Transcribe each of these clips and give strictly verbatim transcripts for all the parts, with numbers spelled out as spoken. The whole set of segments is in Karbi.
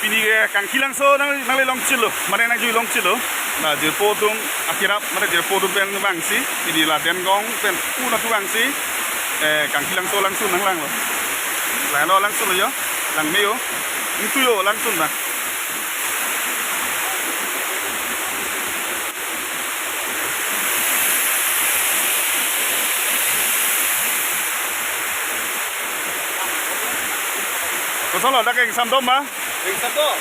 Pini ke Kangkilangso nang, nangle longchelo, mane nangjui longchelo. La jirpo atum akirap, mane jirpo atum pen vangsi, pini la Dengong pen pu natu vangsi, eh, Kangkilangso langsun nanglanglo. Lalo langsunlo jo, langme jo, ingtui jo langsun na. Kosonlo, dak ke ingsam dom ma? Ingsam dom.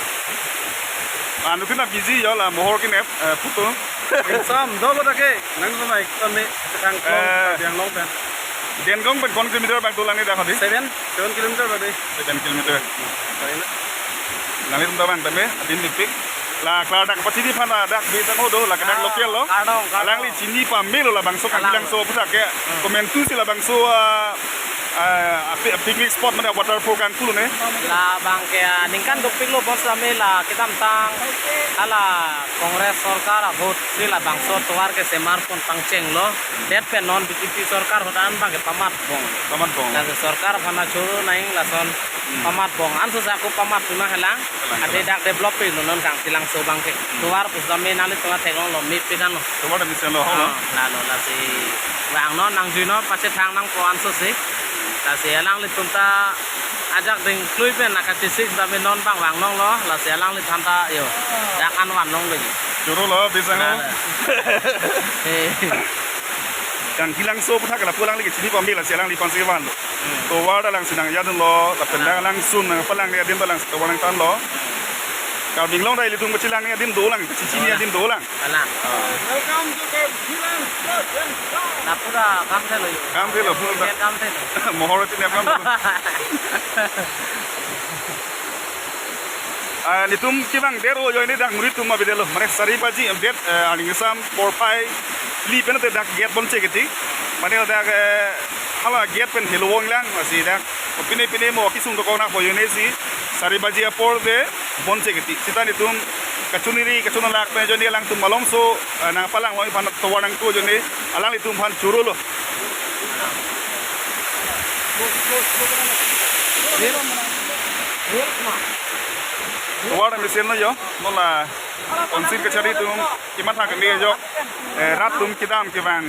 Anu kena busy jo la mohor kenep, eh, photo. Ingsam dom dak ke. Nang sama ik kami sekarang Eh. Karbi Anglong pen. Dengong pen kon kilometer bang dolang ne dak hadi? Seven, seven kilometer tadi. Seven kilometer. Kali na. Nanglitum ta vang tame, adin dikpik. La klardak pachini aphan dak bi tang hodo, la kedak Ah, local lo. Kardom, kardom. Alangli chini pamelo labangso Alang. Kangkilangso aphuthak ke. Hmm. Komantusi labangso, ah, ah, pi-, picnic spot mane waterfall kangkulu ne. Labang ke, ah, ningkan dopiklo bonsitame la kedamtang hala Congress sorkar a-vote si labangso tovar ke semar pon pangchenglo. Det pen non B J P sorkar ahut an bang ke pamat bong. Pamat bong. Laso sorkar aphan choro nang lason Hmm. pamat bong. Anso sa ko pamat pima helang. Helang, Ade helang. dak develop pe non Kangkilangso bang ke. Hmm. Tovar pusitame nanglitum theklonglo mepik anlo. Tovar ta mesenlo ho lo. Ah, lalo lasi vangnon nangjuinon pachethang nangpo ansose. Lasi alanglitum ta ajak ding klui pen naka chisik sitame non bang vangnonglo, lasi alangliphan ta jo dak an vanlonglo ji. Chorolo, bisang ho. Lalo. Eh. Kangkilangso aphuthak lapu alangli ke chini pamela si alangliphan si vanlo. Hmm. Tovar ta alangsi nangya dunlo, lapen Hmm. dak langsun nangpalang ne adin ta alangsi tovar nangthanlo. Karbi Anglong ta ilitum kachelang ne adin dolang, kachechini Oh, adin dolang. Ala. Ah. Welcome to Kangkilang Sports and Town. Lapu ta kam thelo jo. Kam thelo, pura ta. Kam thelo. Mohor ti ne kam thelo. Ah, nelitum kevang det-o ajoine dak muri atum avedetlo. Mane sari baji, em, det, eh, arni ingsam porphai phli pen te dak gate bonche kiti. Mane dak, eh, hala gate pen helo vanglang, lasi dak pine pine mo kesung dokok nangpo ajoine si sari baji apor te bonche kiti. Seta nelitum kachoniri kachonalak pen ajoine alangtum malomso, eh, nangpalang longji aphan tovar nangthu ajoine alanglitum aphan chorolo. Tovar mesenlo jo, non la council kachari atum kematha keme ajok, eh, rat atum kedam kevang,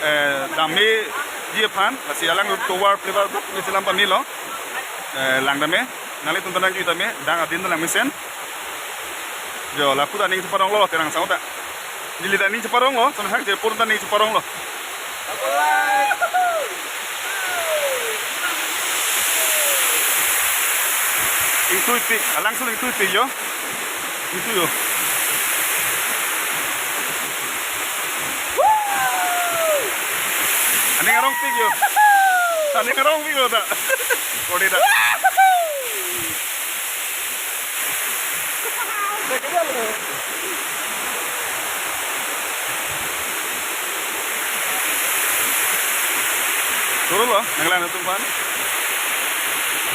eh, dammeji aphan, lasi alang tovar flavor mesen lam pamelo, eh, lang tame, nanglitum ta nangjui tame, dak adin ta lang mesen. Jo, lapu ta aning cheparonglo, terang sang ta. Neli ta aning cheparonglo, sampai sang je pur ta aning cheparonglo. Ingtuipik, alangsun ingtuipik jo. Ingtui jo. Aning arongpik jo. Aning arongpik jo ta. Kode ta. Chorolo, nanglang atum aphan.